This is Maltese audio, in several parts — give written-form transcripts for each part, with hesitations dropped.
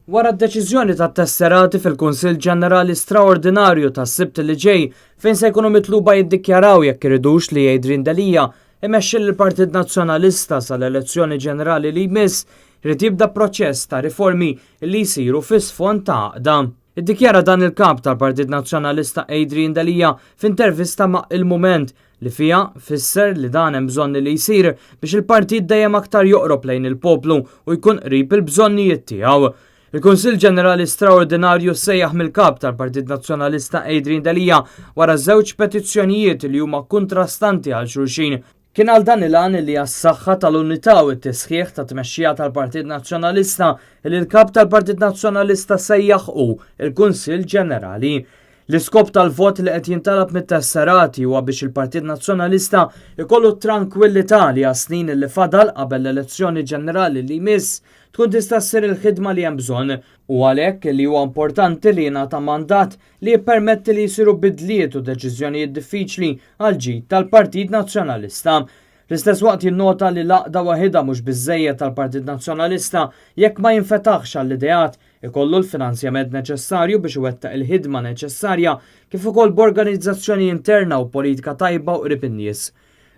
Wara d-deċiżjoni tat-tesserati fil-Kunsill Ġenerali Straordinarju tas-Sibt li ġej fejn se jkunu mitluba jiddikjaraw jekk iridux li Adrian Delia imexxi lill-Partit Nazzjonalista sal-elezzjoni ġenerali li jmiss, irid jibda proċess ta' riformi li jsiru fi sfond ta' għaqda. Iddikjara dan il-Kap tal-Partit Nazzjonalista Adrian Delia f'intervista ma' Il-Mument li fiha fisser li dan hemm bżonn li jsir biex il-partit dejjem aktar joqrob lejn il-poplu u jkun qrib il-bżonnijiet tiegħu. Il-Kunsill Ġenerali Straordinarju sejjaħ mill-Kap tal-Partit Nazzjonalista Adrian Delia wara żewġ petizzjonijiet li huma kontrastanti għal xulxin. Kien għal dan il-għan li għas-saħħa tal-unità u t-tisħiħ ta' tmexxija tal-Partit Nazzjonalista li l-Kap tal-Partit Nazzjonalista sejjaħ hu il-Kunsill Ġenerali. L-iskop tal-vot li qed jintalab mit-tesserati huwa biex il-Partit Nazzjonalista jkollu t-trankwillità li għas-snin li fadal qabel l-elezzjoni ġenerali li jmiss tkun tista' ssir il-ħidma li hemm bżonn u għalhekk li huwa importanti li jingħata mandat li jippermetti li jsiru bidliet u deċiżjonijiet diffiċli għall-ġid tal-Partit Nazzjonalista. Fl-istess waqt jinnota li l-għaqda waħidha mhux biżżejjed tal-Partit Nazzjonalista jekk ma jinfetaħx għall-ideat, ikollu l-finanzjament neċessarju biex iwettaq il-ħidma neċessarja kif ukoll b'organizzazzjoni interna u politika tajba u qrib in-nies.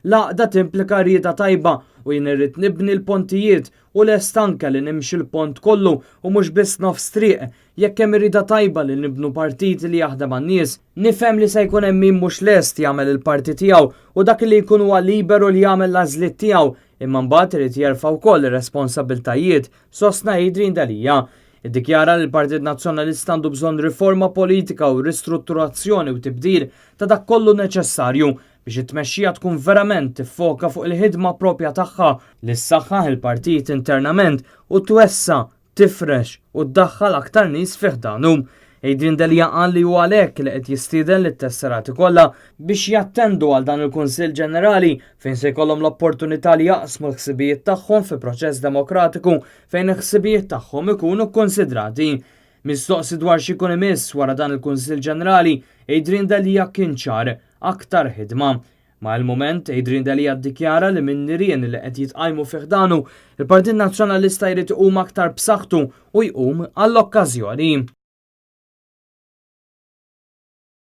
L-għaqda timplika rieda tajba u jien irrid nibni l-pontijiet u lest anke li nimxi l-pont kollu u mhux biss nofs triq jekk hemm rieda tajba li nibnu partit li jaħdem għan-nies. Nifhem li se jkun hemm min mhux lest jagħmel il-parti tiegħu u dak li jkun huwa liberu li jagħmel l-għażliet tiegħu, imma mbagħad irid jerfa' wkoll ir-responsabbiltajiet, sostna Adrian Delia. Iddikjara li l-Partit Nazzjonalista għandu bżonn riforma politika u ristrutturazzjoni u tibdil ta' dak kollu neċessarju biex it-tmexxija tkun verament tiffoka fuq il-ħidma propja tagħha li ssaħħaħ il-partit internament u twessa', tifrex u ddaħħal aktar nies fi ħdanu. Adrian Delia qal li huwa għalhekk li qed jistieden lit-tesserati kollha biex jattendu għal dan il-Kunsill Ġenerali fejn se jkollhom l-opportunità li jaqsmu l-ħsibijiet tagħhom fi proċess demokratiku fejn il-ħsibijiet tagħhom ikunu kkonsidrati. Mistoqsi dwar x'ikun imiss wara dan il-Kunsill Ġenerali, Adrian Delia kien ċar: aktar ħidma. Ma' Il-Mument, Adrian Delia ddikjara li minn nirien li qed jitqajmu fi ħdanu, il-Partit Nazzjonalista jrid iqum aktar b'saħħtu u jqum għall-okkażjoni.